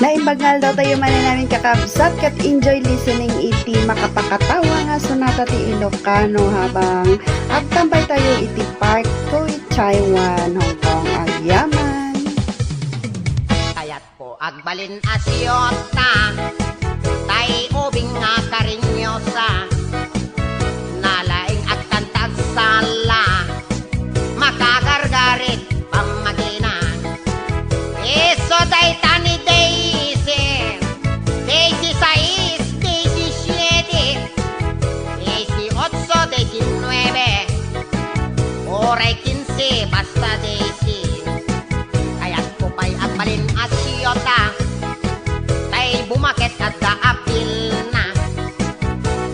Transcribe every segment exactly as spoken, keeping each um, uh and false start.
Naimbag nga aldaw tayo manen amin kakabsat ket enjoy listening iti makapakatawa nga sonata ti Ilocano habang agtambay tayo iti Park Tui Taiwan, Hong Kong. Agyaman. Kayatko agbalin a siyota, tay ubing nga karinyosa, nalaing agkanta agsala, makagargarit pammagina. Isu dayta ni Daisy, Daisy sais, Daisy siete, Daisy otso, Daisy nuebe, uray kinse, basta Daisy. Kayatko pay agbalin a siyota, tay bumaket adda a pilna,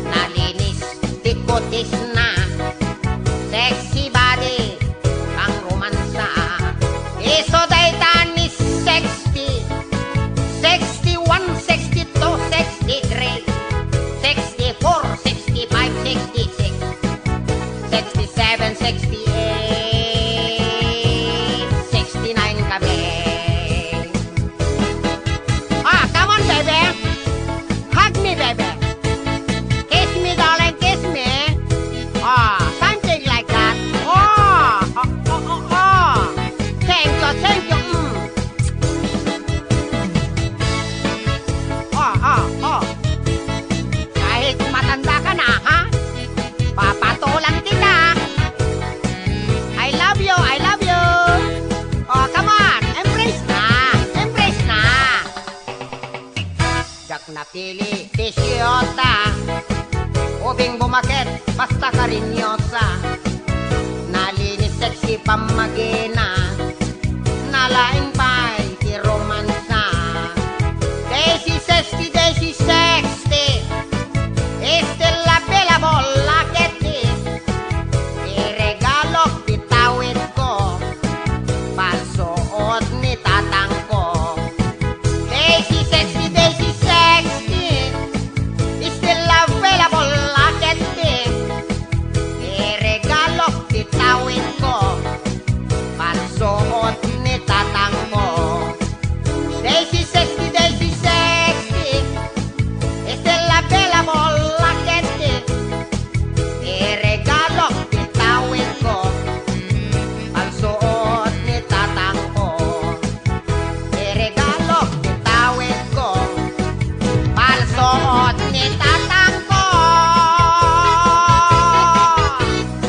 nalinis ti kutisna, sexy body, pangromansa. Isu dayta ni sixty, sixty-one, sixty-two, sixty-three, sixty-four, sixty-five, sixty-six, sixty-seven, sixty-eight, sixty-nine kami. Ah, come on, baby. Hug me, baby. Kiss me, darling, kiss me. Ah, something like that. Oh, oh, oh, oh, oh. Thank you, thank you. Mm. Oh, oh, oh. Kahit matanda ka na, ha? Papatulan kita. I love you, I love you. Oh, come on. Embrace na. Embrace na. Diak napili ti siyota, ubing bumaket, basta karinyosa. Nalinis, sexy pammagina, nalaing pay ti romansa. Daisy sexy, Daisy sexy, still available, laketi. Iregalok ti tawidko, palsuot ni tatangko. Daisy sexy, Daisy sexy, still available, laketi. Iregalok ti tawidko, palsuot ni tatangko. Daisy sexy, Daisy sexy, still available, laketi. Iregalok ti tawidko, palsuot ni tatangko. Iregalok ti tawidko, palsuot ni tatangko.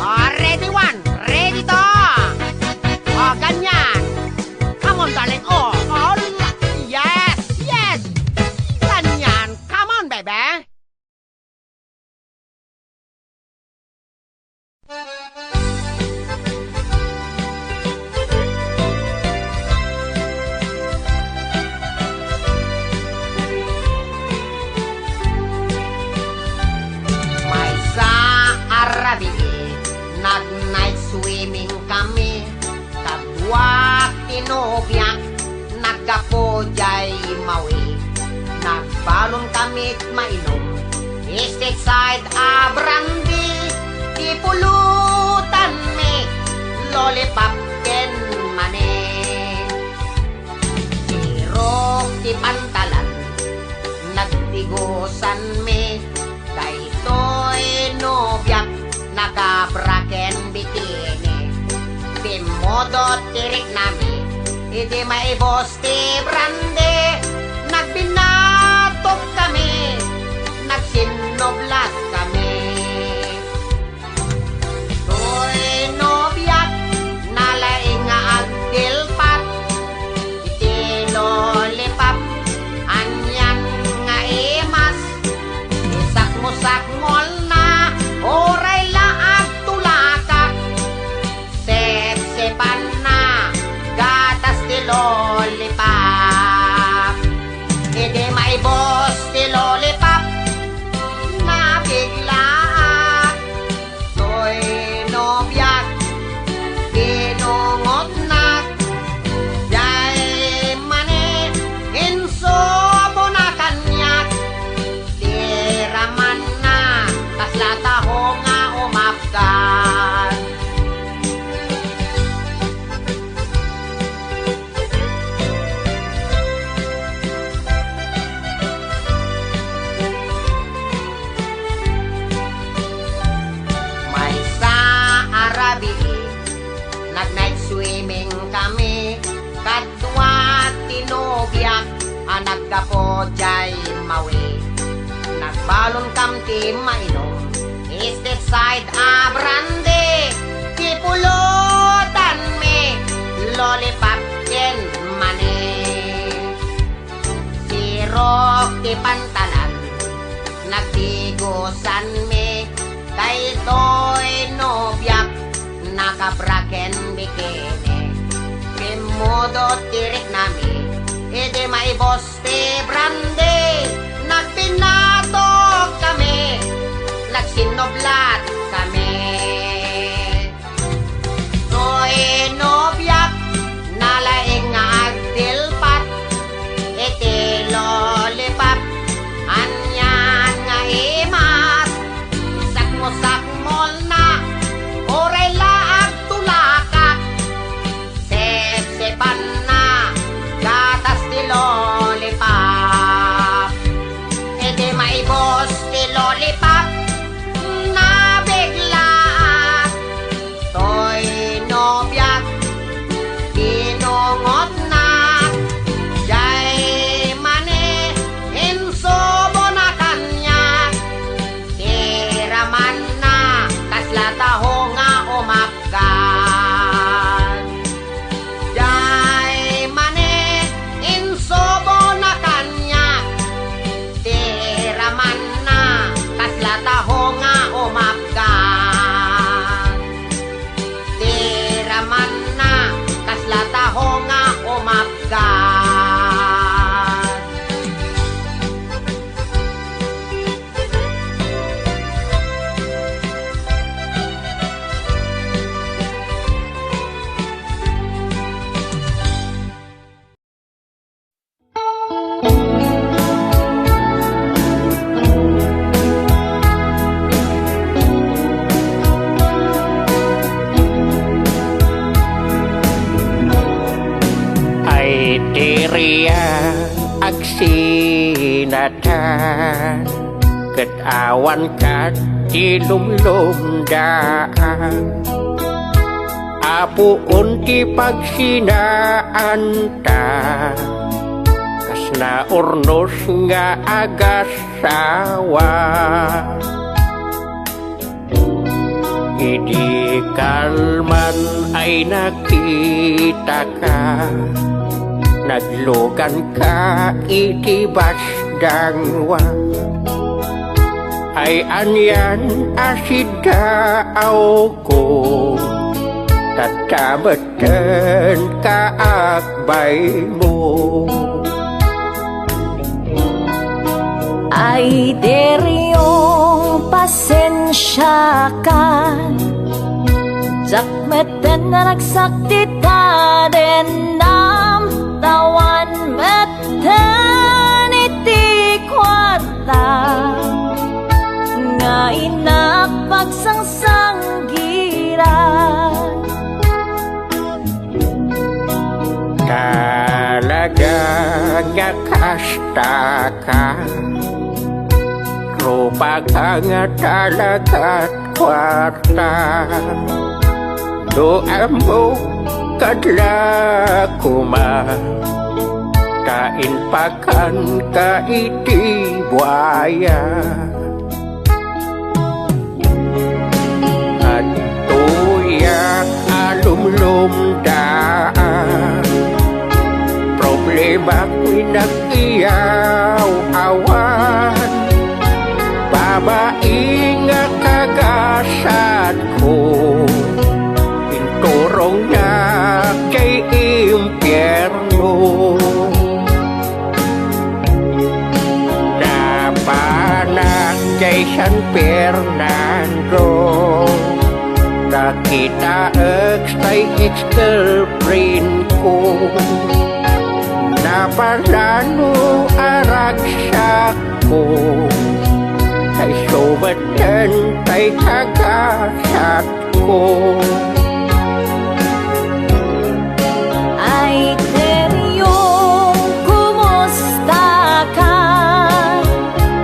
Oh, ready one, ready two. Oh, ganyan. Come on, darling. Oh, oh, yes, yes. Ganyan. Come on, baby. Maysa a rabii, nag-night swimming kami. Kaduak ti nobiak, naggapu jay Maui. Nagbalon kami mainum, street side a brandy. Ti pulutanmi, lollipop ken mani. Sirok ti pantalan, nagtigusanmi. Daytoy nobiak, nakabra ken bikini. Pimmudot ti riknami, idi maibus ti brandy. Nagbinatok kami, nagsinnublas kami. Toy nobiak, nalaing nga agdilpat. Iti lollipop, anian nga imas. Isakmosakmolna, uray la agtulakak. Sepsepanna, gatas ti lollipop. Gapu jay mawi, nagbalunkam ti mainum. Step side a brandy, ti pulotanmi, lollipop ken mani. Sirok ti pantalan, nagtigusanmi, daytoy nobiak, nakabra ken bikini. Pimmudot ti riknami, idi maibus ti brandy, nagpinatokami, nagsinnublatkami. Toy nobiak, nalaing nga agdilpat iti lollipop, anian nga imas, sakmo-sakmolna, uray la agtulakak, sipsipanna, gatas ti lollipop. Idi maibus ti lollipop, nabiglaak. Toy nobiak, binungotna, jay mani insubona kaniak. Tiramanna, kasla taho nga umapgan. Jay mani insubona kaniak. Tiramanna, kasla taho nga umapgan. Tiramanna, kasla taho nga umapgan. Ay, diriya agsinatan, ket awan kadi lumlumdaan. Apuon ti pagsinaanta, kas naurnos nga agasawa. Idi kalman ay nakitaka, nagluganka iti basdangwa. Ay anian a siddaawko, tatta metten kaakbaymo. Ay, Deryong, pasensiaka. Diak metten naragsak ti tadennam, ta awan metten iti kuarta nga innak pagsangsangiran. Talaga nga kastaka, rupaka nga talagat kuarta. No ammok, kadla koma, ta impakanka iti buaya. Adtoyak a lumlumdaan, problemak nagyaw-awan. Babai nga kagasatko, inturongnak jay impierno. Napanak jay San Fernando, nakitaek tay ex-girlfriendko. Naparano a ragsakko, tay sumetten tay kagasat ko. Ay, Teryong, kumusta ka?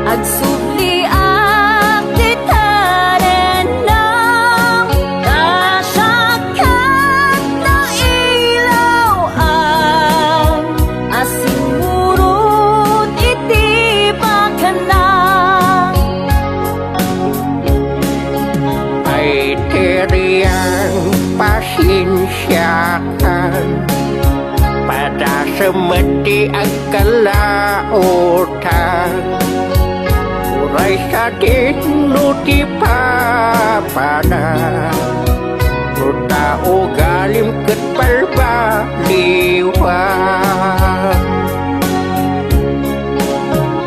Agsubliak ti tarennam, ta siak ket nailaw-an a simmurot Met ti agkalaotan, uray sadin no ti papana, no ta ugalim ket balbaliwan.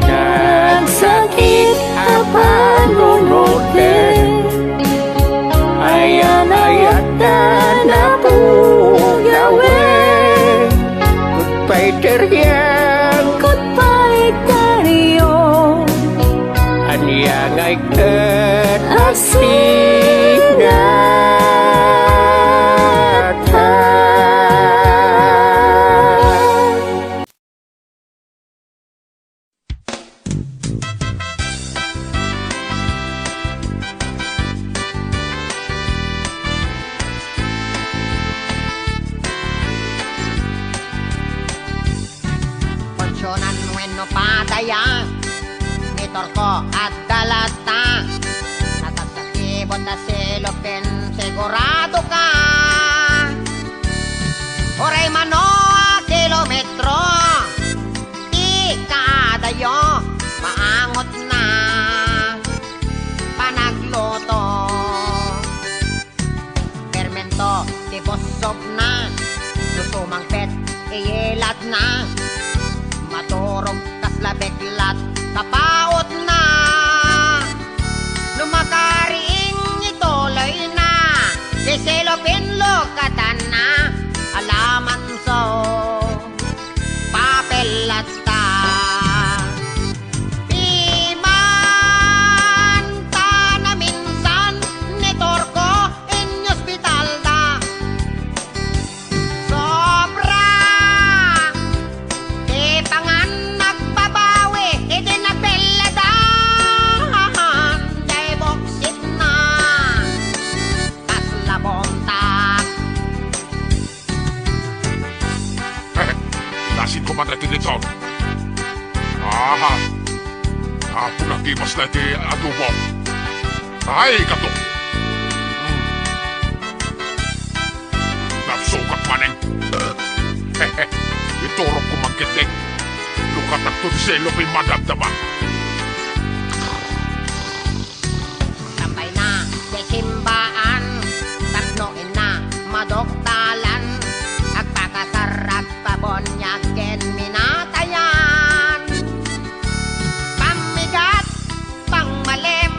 Nagsakit a panunoten, ayan-ayat ta napugawen. Ket pay terian, ket pay terian, ania ngay ket asinatan. Funsionan wenno padaya, ni Torco adda latta. Natagsakibot a selopin, sigurado ka. Uray mano a kilometro, ti kaadayo, maangotna. Panagluto. Permento ti bussogna, no sumangpet iyelatna, maturog kasla beklat kapaotna. No makariing ituloyna, ti selopin lukatanna, alamanso. Papel latta. Piman ta naminsan ni Torco inyospitalda. Sobra ti pangan nagbabawi iti nabellada. Jay buksitna. Kasla bonta. Nasin ko man daytoy leksyon. Aha. Apo nagibas na ti adobo. Ay, kato. Hmm. Nagsukak manen. Iturok ko man ketdi. Lukatak to ti selopin madabdaba. Tambayna ti simbaan, tapno inna maduktalan, agpakasar, agpabuniag ken minatayan. Pammigat, pangmalem,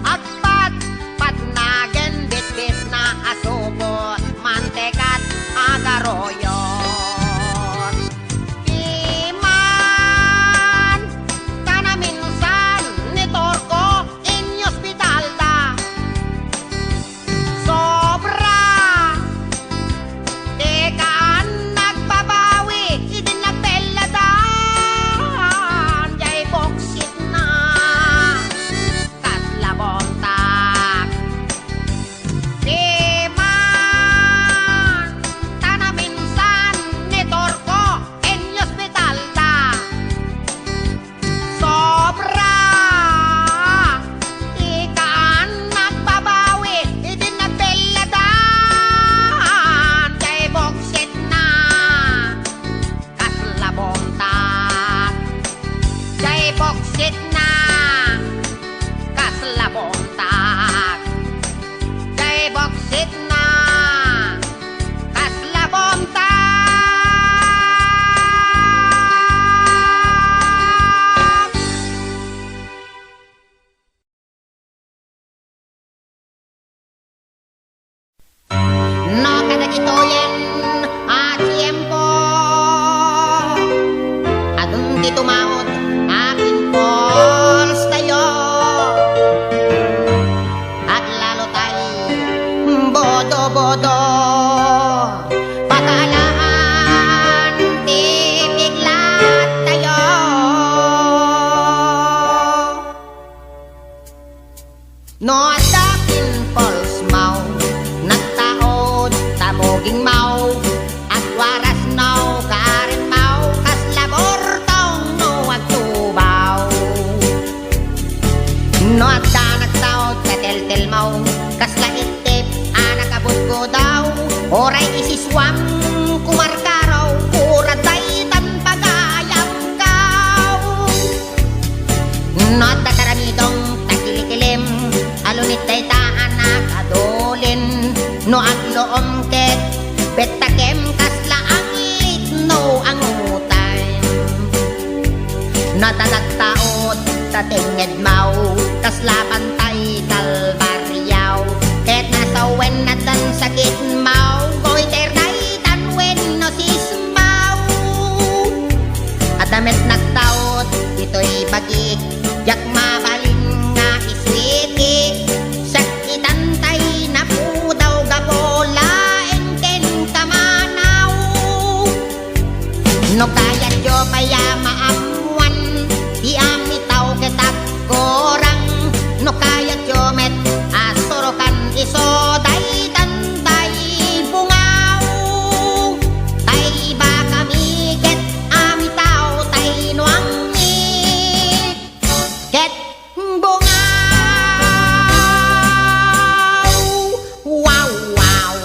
agpatpatna ken bitbitna a subo, mantekat, agaroyon. Piman ta naminsan ni Torco inyospitalda. Sobra ti kaan nagbabawi iti nabellada. Jay buksitna. Kasla bonta. Piman ta naminsan ni Torco inyospitalda. Sobra ti kaan nagbabawi iti nabellada. Jay buksitna. Kasla bonta. Jay buksitna. Kasla bonta. Jay buksitna. Kasla bonta. No kadagitoyen a tiempo, adun ti tumaud a impulstayo. Aglalotay bodo-bodo, pakaalaan ti piglattayo. No adda impulsmaw, nagtaud ta bugingmaw, agwarasnaw, karimmaw, kasla burtong no ag- Nata nagtaud ta tengngedmaw, kasla bantay kalbariaw. Ket nasawen addan sakitmaw, goiter daytan wenno sismaw. Adda met nagtaud ditoy bagik, diak mabalin nga isuiti. Siak itantay napudaw gapu laeng ken kamanaw. No kayatyo pay a maammuan ti amitaw ket agkurang, no kayatyo met a surokan isu daytan tay bungaw, tay ibakami ket amitaw tay nuangmi ket bungaw. Wow, wow.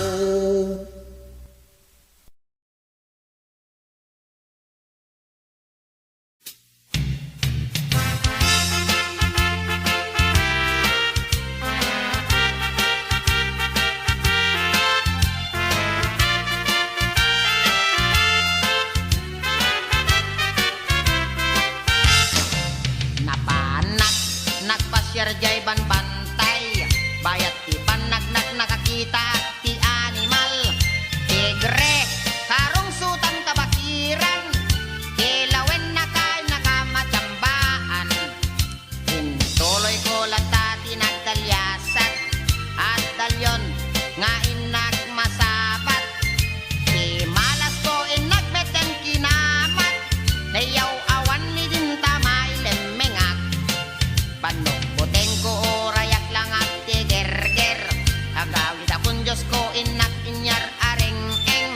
Napanak, nagpasiar jay banbantay, bayat ti pannaknak nakakitaak ti animal, tigre, karungsotan, kabakiran, kilawen, nakain, nakamatiambaan. Intuloyko latta ti nagdaliasat, adda leon nga innak masabat. Ti malasko innak metten kinamat, nayaw-awan ni dinta mailemmengak. Bannok butengko, urayak langak ti gerger. Agawid a kun Diosko, innak inyar a reng-eng.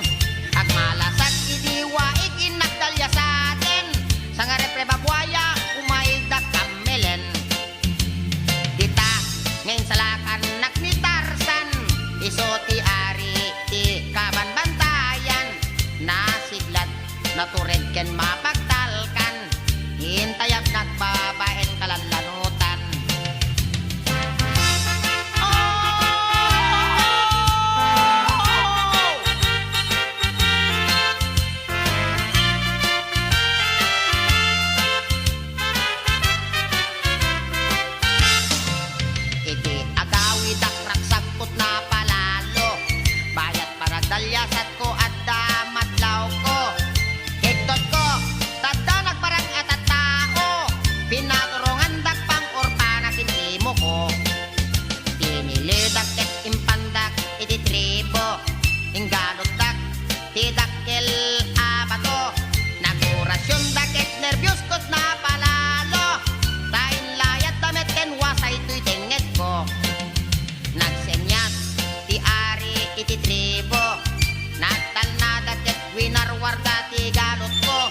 Agmalasak idi waig, innak daliasaten. Sangarep rebabuaya, umaydak kammelen. Dita nga insalakannak ni Tarzan, isu ti ari ti kabanbantayan. Nasiglad, natured ken mapagtalkan. Intayabnak babaen kalanlanutan. Oh! Iti agawidak, ragsakko napalalo. Bayat panagdaliasatko, adda madlawko. Kigtotko, ta adda nagparang a tattao. Pinaturongandak pang-urpana ken imoko. Pinilidak ket impandak iti tribo. Inggalutdak ti dakkel a bato. Nagurasionda ket nerbios ket napalalo. Ta inlayadda met ken wasay toy tengngedko. Nagsenyas ti ari iti tribo. Nagtalnada ket winarwarda ti galutko.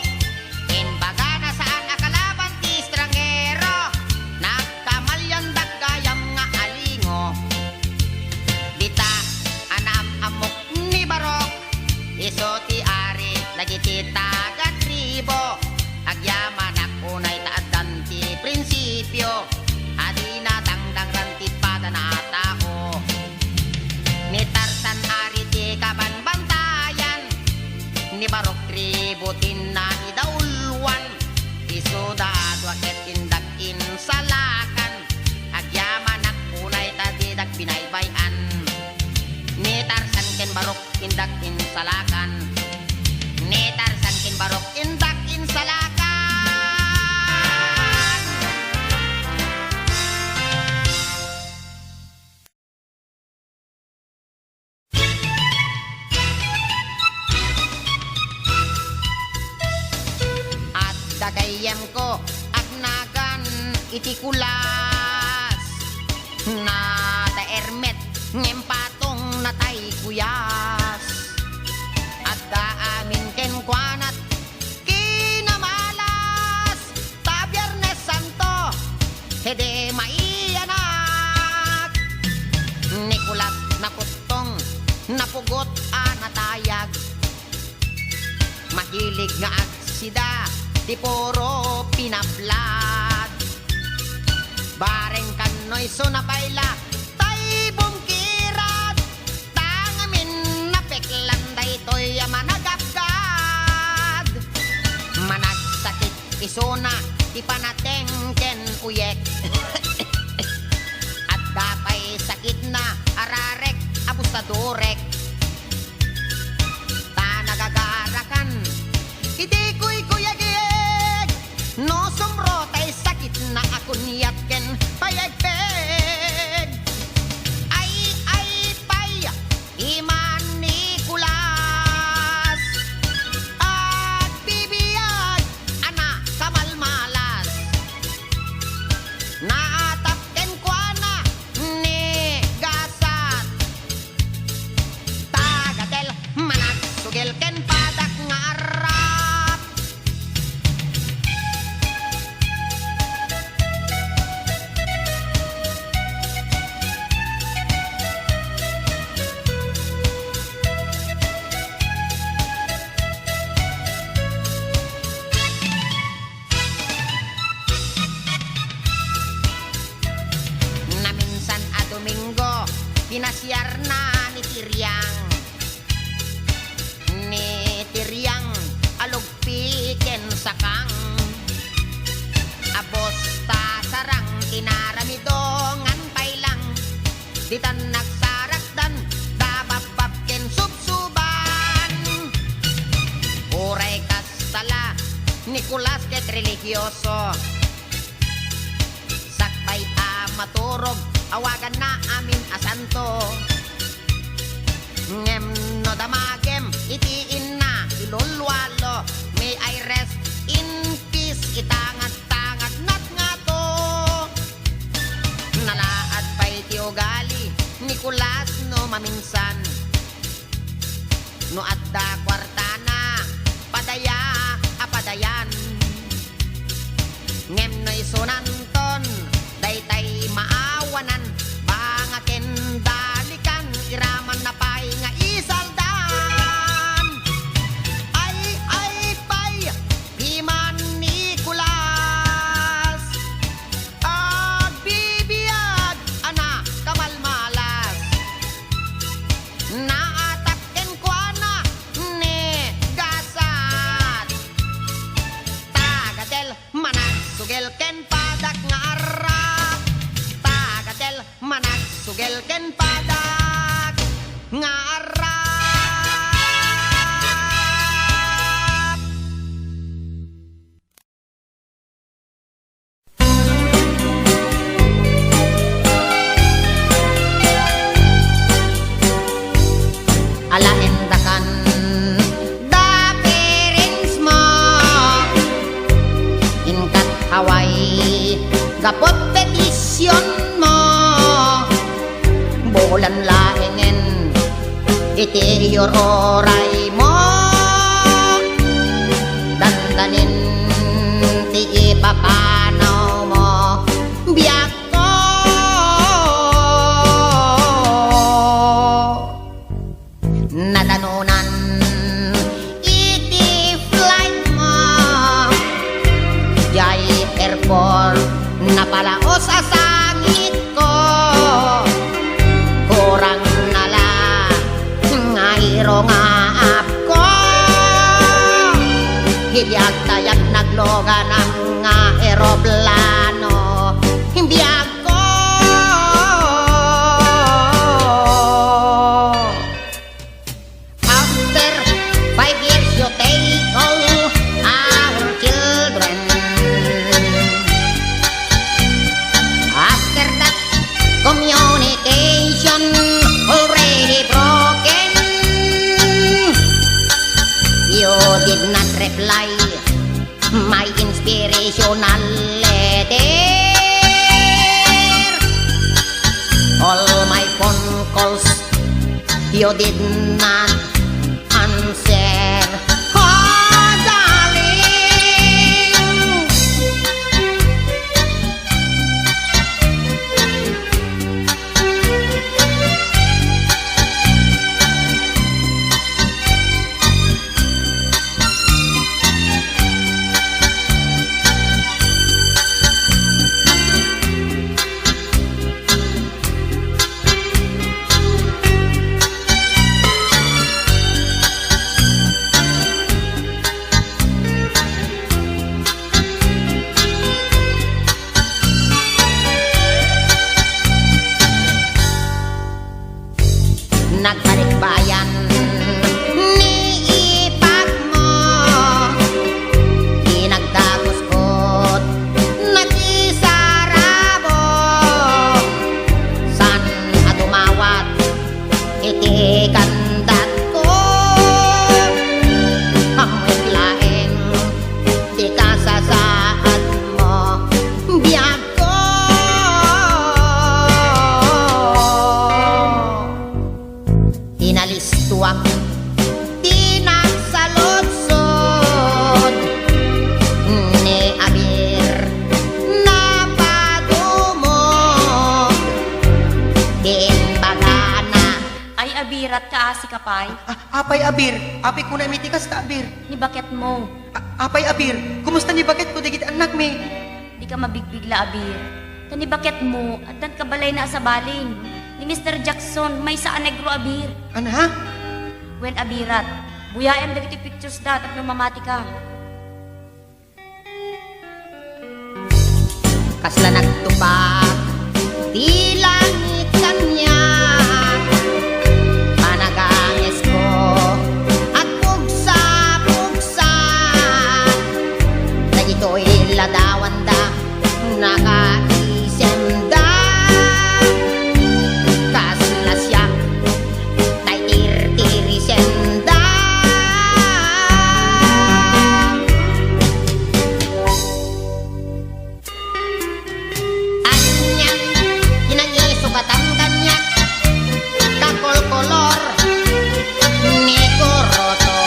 Imbagana, saan a kalaban ti estranghero. Nagkamaliandak gayam nga alingo. Dita a naam-ammok ni Barok, isu ti ari dagiti taga-tribo. Agyamanak unay ta addan ti prinsipio a dina dangdangran ti padana a tao. Ni Tarzan ari ti kabanbantayan, ni Barok tribo ti naidauluan. Isuda a dua ket indak insalakan. Agyamanak unay ta didak binaybay-an. Ni Tarzan ken Barok indak insalakan. Ni Tarzan ken Barok indak insalakan. Adda gayyemko agnagan iti kulas. Nataer met ngem patong natay kuyas. Adda amin kenkuana kinamalas, ta Biernes Santo, idi maiyanak. Ni kulas nakuttong, napugot a natayag. Makilig nga agsida ti puro pinablad. Bareng kanno isu nabayla tay bungkirad. Tangamin napeklan daytoy a managapgad. Managsakit isuna ti panateng ken uyek. Adda pay sakitna a rarek a bustadurek. Ta nagagarakan iti kuykuyagek. No sumro tay sakitna a kunyat ken payegpeg. Ay, ay, pay, Iman ni Nicolas, agbibiag a nakamalmalas. Naatap kenkuana ni Gasat. Tagatel, managsugil ken padak nga arrap. Naminsan a Domingo, pinasiarna ni Tiriang. Ni Tiriang a lugpi ken sakang, a bosta sarang ti naramido ngan pailang, ditan nagsarakdan da babbab ken subsuban. Uray kasta la, Nicolas ket religioso. Sakbay a maturog, awaganna amin a santo. Ngem no damagem iti inna, ilulualo, may I rest in peace, itangattangatnak ngato. Nalaad pay ti ugali ni Nicolas no maminsan. No adda kuartana, padaya a padayan. Ngem no isunanton daytay maawanan, banga ken dalikan, iramanna pay nga isaldan. Ay, ay, pay, Piman ni Nicolas, agbibiag a nakamalmalas. Naatap kenkuana ni Gasat. Tagatel, managsugil ken padak nga arrap. Tagatel, managsugil ken padak nga arrap. Alaendakan da parents mo, inkat Hawaii, gapu petition mo. Bulan laengen iti iruray mo, dandanin ti ipapanaw mo, biagko. Nadanunan iti flight mo, diay airport, napalaos a sangitko. Kurang na la nga iro nga apko. Idi agtayag nagluganang nga eroplano, biag ko. After five years, you take all our children. After that, communication already broken. You did not reply my inspirational letter. All my phone calls you did not answer. Oh, darling. Sasaadmo, biagko. Inalistuak ti nagsaludsod ni Abir, napadumog ti imbagana. Ay, Abirat, kaasi ka pay? A-, apay, Abir? Apay kunam iti kasta, Abir? Ni baketmo. A-, apay, Abir? Kumusta ni baketko dagiti annakmi? Dika mabigbigla, Abir. Ta ni baketmo, addan kabalayna a sabaling. Ni Mister Jackson, maysa a negro, Abir. Ana? Wen, Abirat, buyaem dagiti pictures da tapno mamatika. Kasla nagtupak ti langit kaniak, panagangesko agpugsa-pugsa. Dagitoy ladawanda, nakaisemda. Kasla siak, tay tirtirisenda. Anian ti nangisugatan kaniak, kakolkolor ni Kuroto.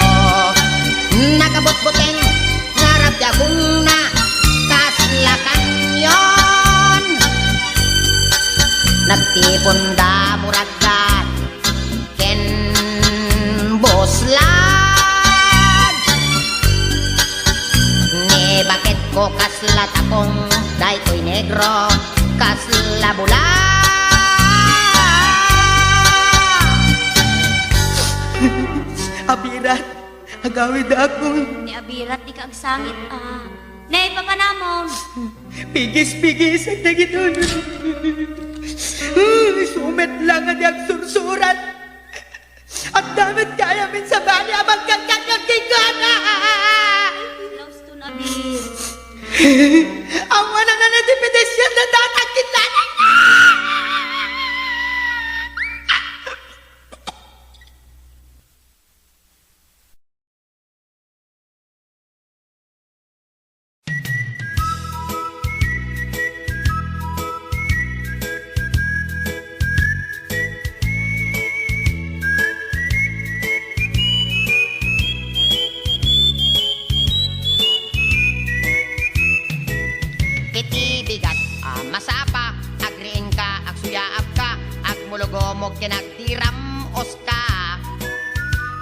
Nakabutbuteng ngarud ti agongna, kasla kanyon. Nagtipon da muragda ken buslag. Ni baketko kasla takong, daytoy negro kasla bula. Abirat, agawidakon. Ni Abirat, dika agsangit, a. Ne, papanamon. Pigis-pigisek dagitoy. Uy, sumet lang nga di agsursurat. Agdamit kaya min sabali a mangkagkagkagkigana. Lauston, Abir. Awan a nga nadipidisyon na datang kinanay na. Iti bigat a masapa, agriingka, agsuyaabka, agmulugomog ken agdiram-os ka.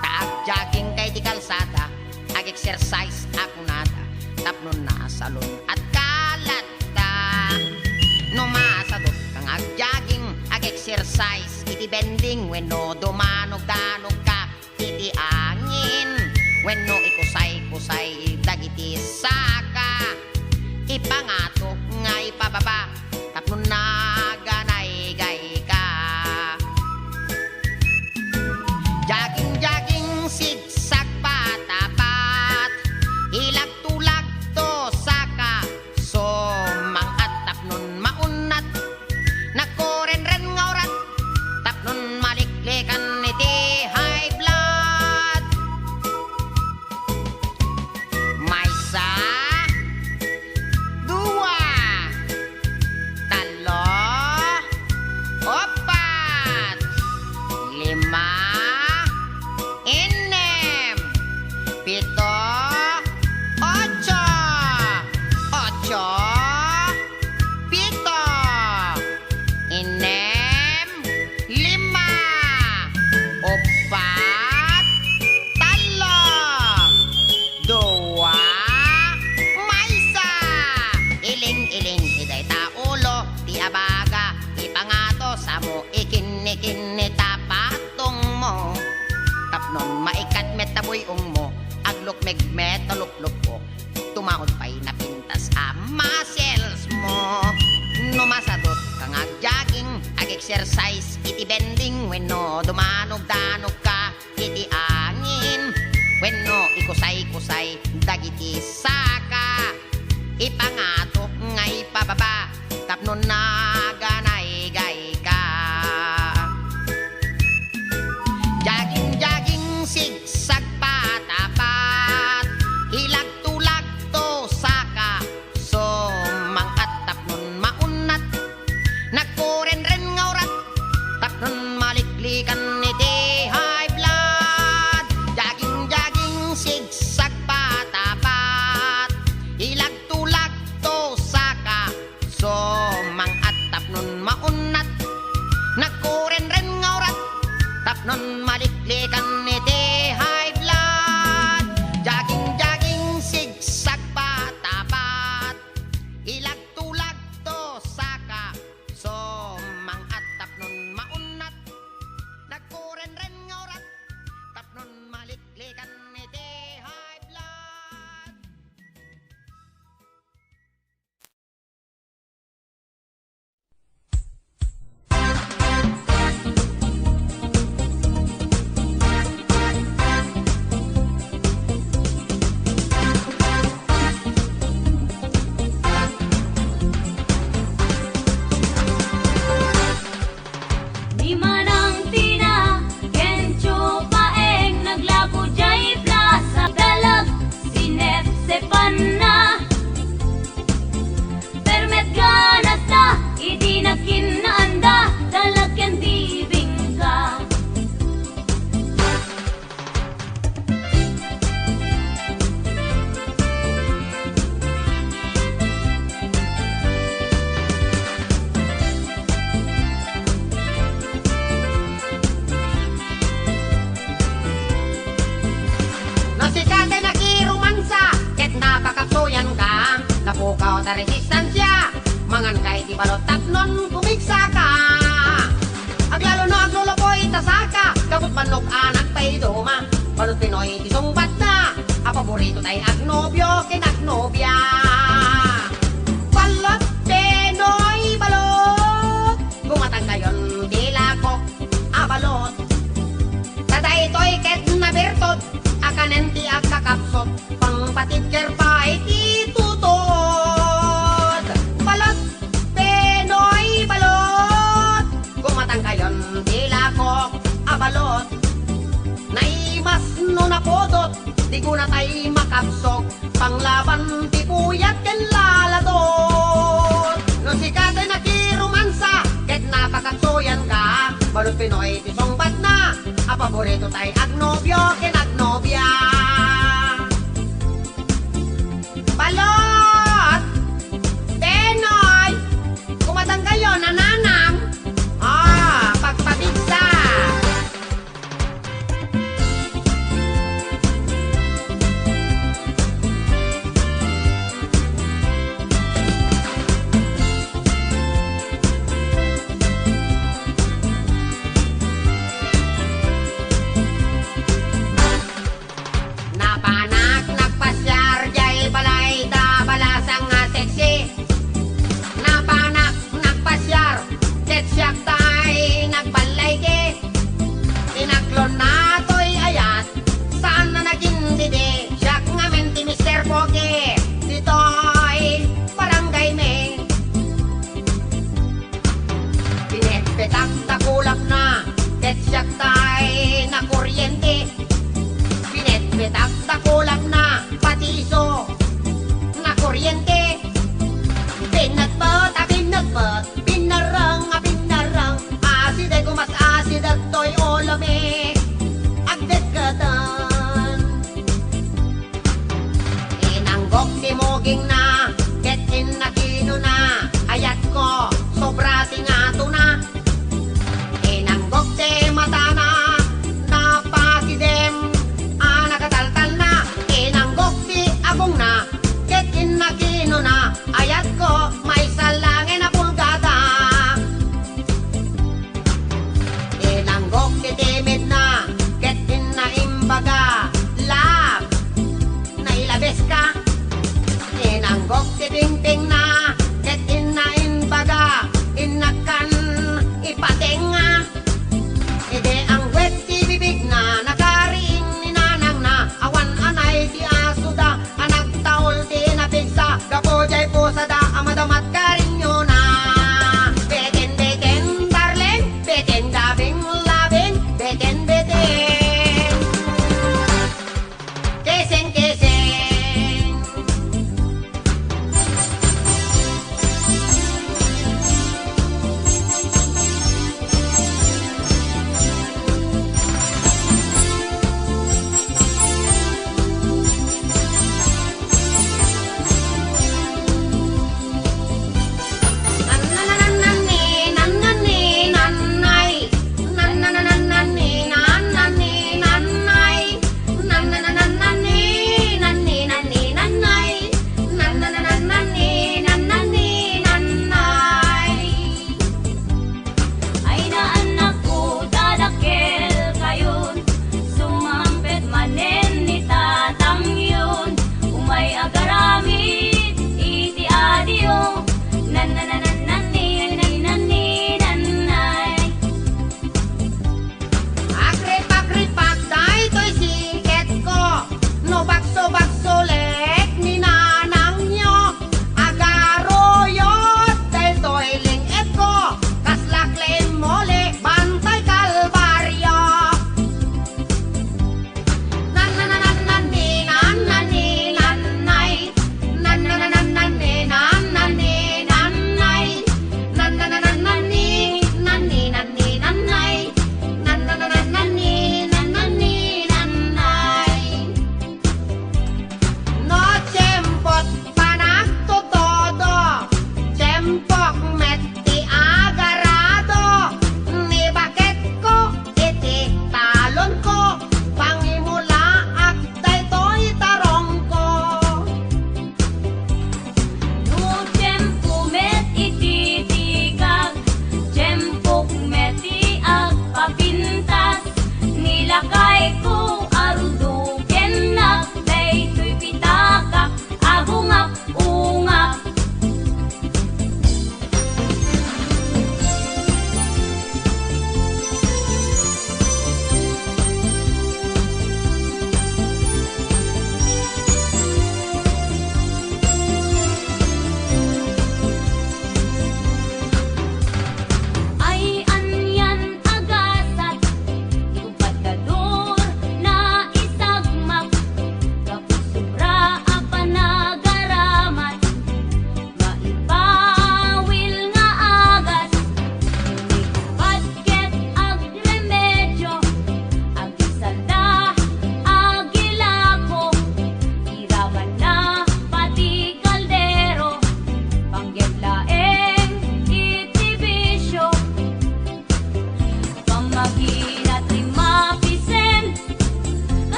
Ta agjogging ka iti kalsada, ag-exercise a kunada, tapno nasalun-atka latta. No masadut kang agjogging, ag-exercise iti bending wenno dumanog-danog ka iti angin wenno ikusay-kusay dagiti saka, ipangato nga ipababa tapno naganaygay ka. Jogging, jogging, sigsag, patapat, ilagto-lagto, saka, sumang-at tapnon maunnat, nagkurenren nga urat tapnon maliklikan iti high blood. Maysa, dua, tallo, uppat, lima, innem, pito, otso, otso, pito, innem, lima, uppat, tallo, dua, maysa. Iling-iling ti dayta ulo ti abaga, ipangato samo ikinnikinni ta patungmo. Tapnon maikkat met ta buy-ongmo, aglukmeg met ta lupluppo. Tumaud pay napintas a muscles mo. No masadut kang agjogging, ag-exercise iti bending wenno dumanog-danog ka iti angin wenno ikusay-kusay dagiti saka, ipangato nga ipababa tapno naganaygay ka. Jogging, jogging, sigsag, patapat, ilag- Non maliklikan iti high blood, jogging-jogging, sigsag patapat, ilagto-lagto saka sumang-at tapnon maunnat, nagkurenren nga urat tapnon maliklikan iti high blood. Ni Manang Tina ken Tio Paeng naglago jay plasa. Dalag sinepsepanna. Permet ganasda iti nagkinnaanda, dalag ken bibingka. No sika ti nakiromansa ket napakapsuyanka, napukaw ta resistansia, manganka iti balot tapnon pumigsaka. Aglalo no aglulupoy ta saka, gapu ti bannok a nagpaiduma. Balot Pinoy ti sungbatna, a paborito tay agnobio ken agnobia. Balot Pinoy, balot, gumatangkayon ti lakok a balot. Ta daytoy ket nabirtud a kanen ti agkakapsut, pangpatibker pay ti tutod. Balot, Pinoy, balot, gumatangkayon ti lakok a balot. Naimas no napudot, di kunatay makapsok, panglaban ti puyat ken laladot. No sika ti nakiromansa ket napakapsuyanka, balot Pinoy ti sungbatna, a paborito tay agnobio ken agnobia. Balot! Pinoy! Kumatangkayon, nananam! Ah, pagpabigsa!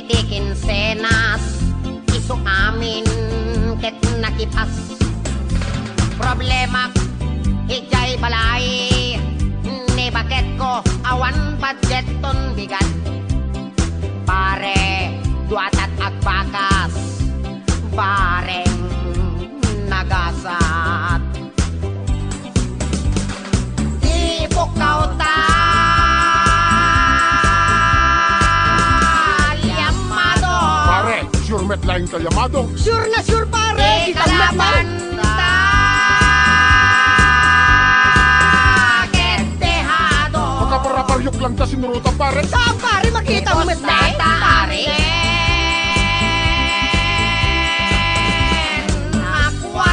Ti kinsenas, isu amin ket nakipas. Problemak, idiay balay, ni baketko, awan budgetton bigat. Pare, duatat agbakas, bareng nagasat. Ti pukkaw ta llamado. Pare, sure met laeng ta llamado? Sure na sure, pare. Ti kalaban ta ket dehado. Makaparapariok lang ta sinuruta, pare. Saan, pare? Makita mo met laeng? Pare.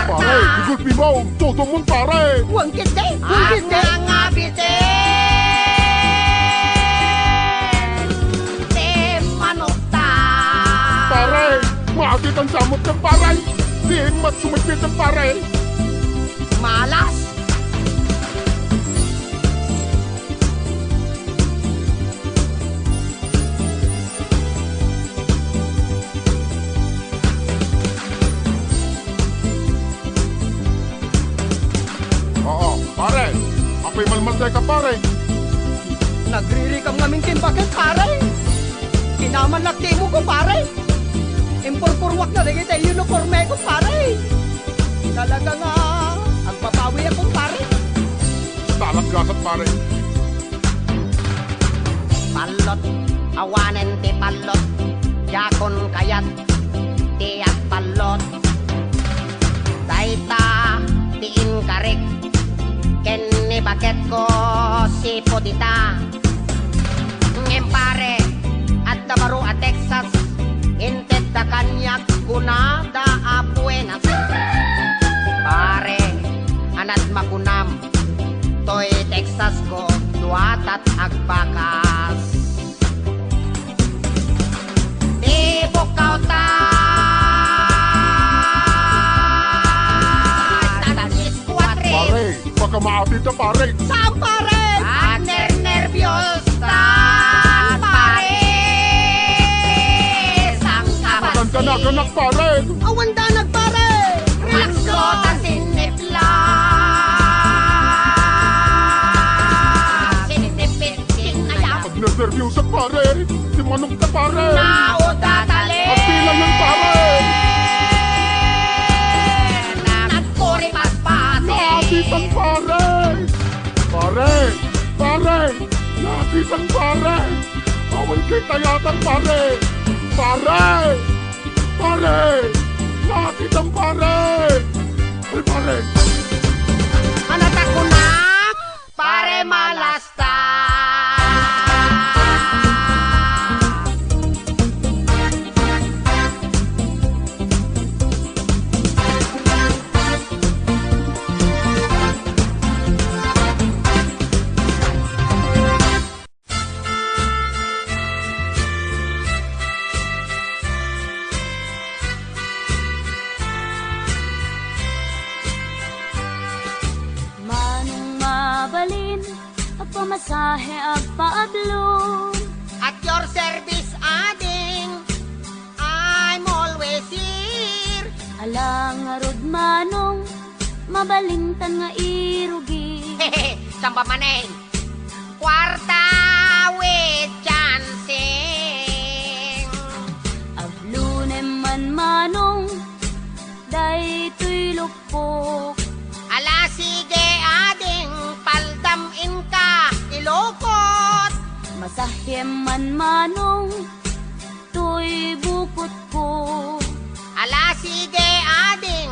Pare, igulpi mo. Todo mon, pare. Wan ketdi, wan ketdi. Ania nga bitin ti manokta? Pare, maagitan samot ken, pare. Di met sumigpiten, pare. Malas. Oo, pare. Apay malmaltay ka, pare? Nagririkam ngamin ken baket, pare. Kinaman la ti imoko, pare. Impurpuruak na dagiti uniformeko, pare. Talaga nga agbabawiak, pare. Talaga, pare. Pallot, awanen ti pallot, diakon kayat ti agpallot. Dayta ti inkarik ken ni baketko, sipud ita. Ngem pare, adda baro a Texas, intedda kaniak, kunada a buenas. Pare, anat makunam, toy Texasko, duatat agbakas. Ti pukkaw ta San Iscuadres. Pare, baka maabita, pare. Saan, pare? Agnernerbios ta, pare. Sangkabas. Maganda na ganak, pare. Awan danag, pare. Relax ko ta sinipla. Sinipit, sinayap. Agnernerbios, pare. Ti manok ta, pare. Nauda, tali. Agbilangan, pare. Nagkuri, paspasi. Naabitan, pare. Pare, pare, naabitan, pare. Awan kay tayatan, pare. Pare. Pare! Nakakitang pare! Ay, pare! Anata kunak, pare malasta. Manong mabalin, agpamasahe, agpaablon. At your service, ading, I'm always here. Ala ngarud, Manong, mabalintan nga irugi. Saan pa manen? Kuarta with chancing. Ablonem man, Manong, daytoy lukpok. Ala, sige, ading, paldam inka, ilukot. Masahem man, Manong, toy bukotko. Ala, sige, ading,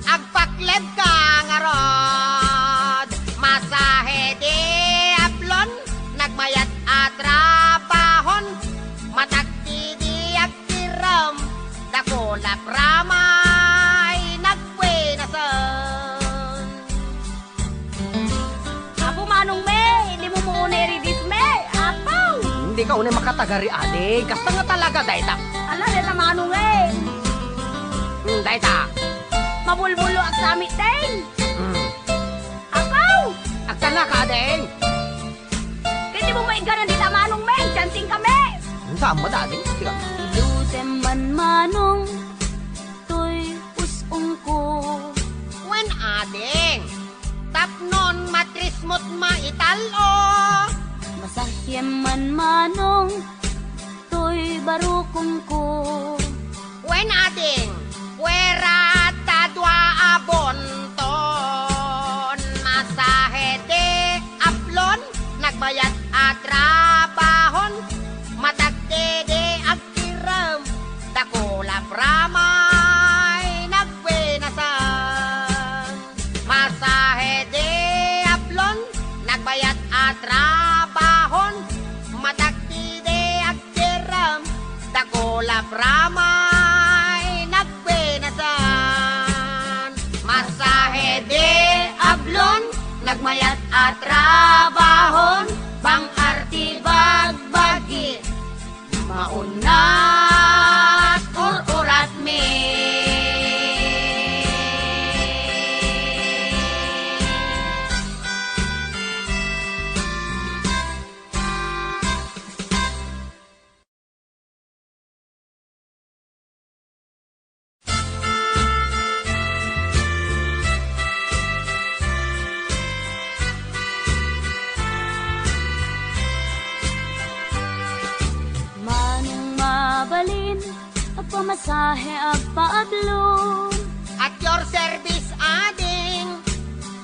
agpaklebka ngarud. Masahe di ablon, nagmayat a trabahon, matagdi di agtirem, dakulak ramay nagbuenasen. Apo Manong Me, dimo mo unay ridis me, apo. Dika unay makatagari, ading. Kasta nga talaga, dayta. Ala, dayta, Manong e. Hmm, dayta. Mabulbulo agsamit, deng. Hmm. Apo! Agkanaka, ading. Ket dimo maigganan dita, Manong Me, chancing kami. Hmm, Saan met, ading? Sika. Ilutem man, manong, toy us-ongko. Wen, ading, tapnon matris met maital-o. Masahiem man, manong, toy barukongko. Wen, ading, puera ta dua a bonton. Masahe ti ablon, nagbayat a trabahon. Matagtidi agtirem, dakula pramay nagwinasan. Masahe di ablon, nagbayat a trabahon. Matagtidi agtirem, dakula pramay nagwinasan. Masahe di ablon, nagmayat a trabahon. Pang-arti bagbagi, maunat ur-uratmi. Manong, mabalin, agpamasahe, agpaablon. At your service, ading,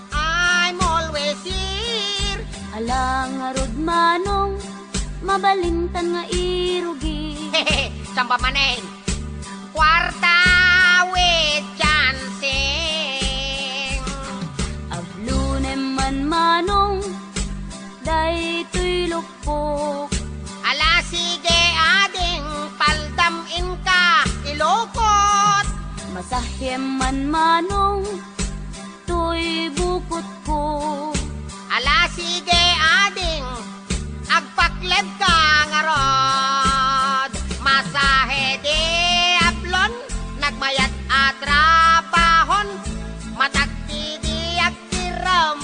I'm always here. Ala ngarud, manong, mabalintan nga irugi. Saan ba manen? Kwarta with chancing. Ablonem man, manong, daytoy lukpok. Ala, sige, ading, paldam inka ilukot. Masahiem man, manong, toy bukotko. Ala, sige, ading, agpaklebka ngarud. Masahe di ablon, nagmayat a trabahon. Matagtidi agtirem,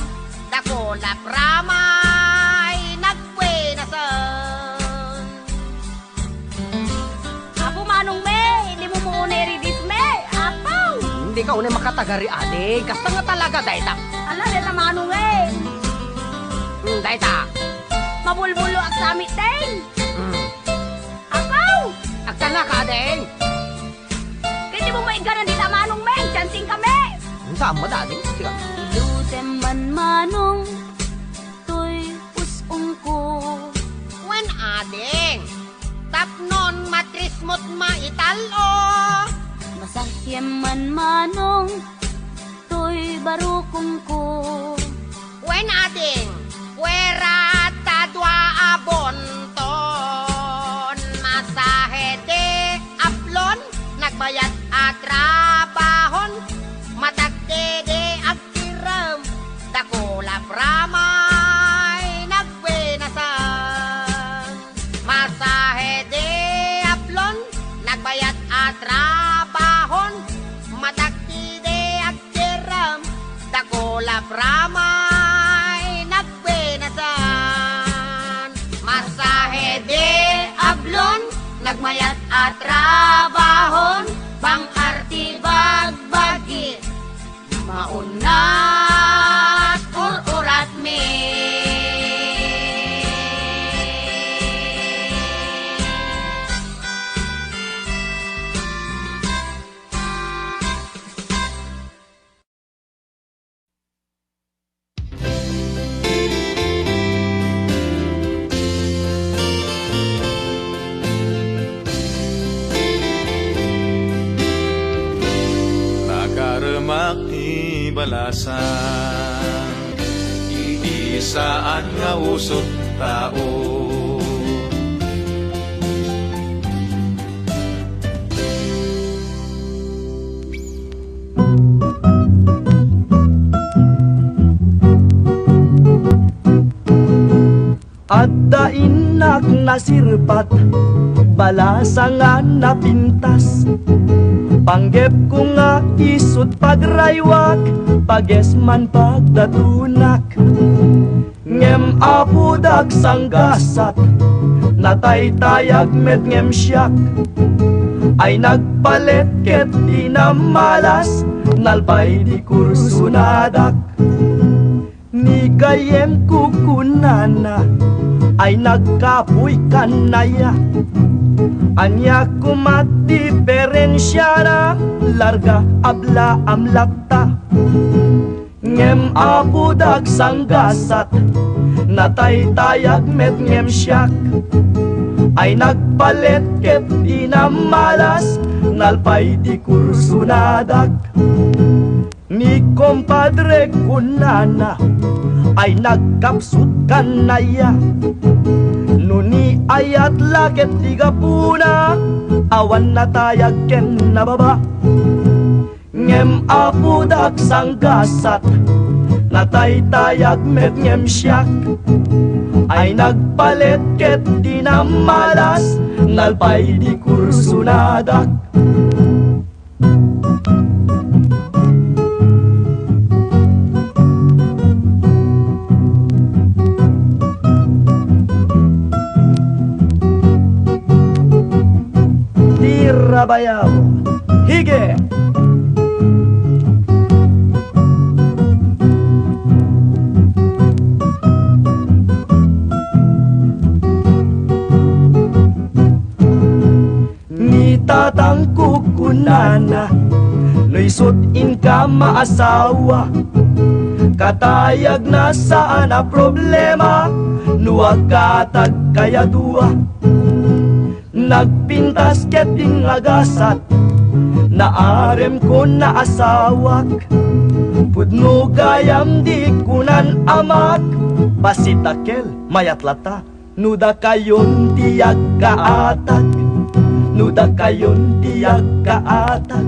dakula pramay nagwinasan. Apo, manong mi, dimo met unay ridis mi, apo. Dika unay makatagari, ading. Kasta nga talaga dayta. Ala, dayta, manong mi. Hmm, dayta. Mabulbullo ak sa amitdeng. Hmm. Apo! Agtanaka, ading. Ket dimo maigganan dita, manong mi, chancing kami. Saan met, ading? Sika. Ilutem man, manong, toy us-ongko. Wen, ading, tapnon matris met maital-o. Masahiem man, manong, toy barukongko. Wen, ading, puera ta dua a bonton. Masahe ti ablon, nagbayat a trabahon. Matagtidi agtirem, dakula pramay nagwinasan. Masahe di ablon, nagbayat a trabahon. Matagtidi agtirem, dakula pramay nagwinasan. Masahe di ablon, nagmayat a trabahon. Pang-arti bagbagi, maunat ur-uratmi. Nakaremak ti balasang, idi saan nga usot tao. Adda innak nasirpat, balasang a napintas. Panggepko nga isut' pagraywak, pages man pagdatunak. Ngem apo dagsanggasat, Nataytayag met ngem siak ay nagpalit ket di namalas, nalpay di kursunadak. Ni gayyem kukunana ay nagkapuy kanaya. Ania koma ti diferensiana? Larga ablaam latta. Ngem apo dagsanggasat, nataytayag met ngem siak ay nagpalit ket di namalas, nalpay ti kursunadak. Ni kompadre kunana ay nagkapsut kanaya. No ni ayat la ket ti gapuna, awan natayag ken nababa. Ngem apo dagsanggasat, nataytayag met ngem siak ay nagpalit ket di namalas, nalpay di kursunadak. Tira bayaw. Hige. Ni tatangko kunana, no isut' inka maasawa, katayagna saan a problema no agkatagkayo a dua. Nagpintas ket dinnagasat, naarem ko naasawak. Pudno gayam di kunan amak, bassit a kel, mayat latta. No dakayon ti agkaatag, no dakayon ti agkaatag,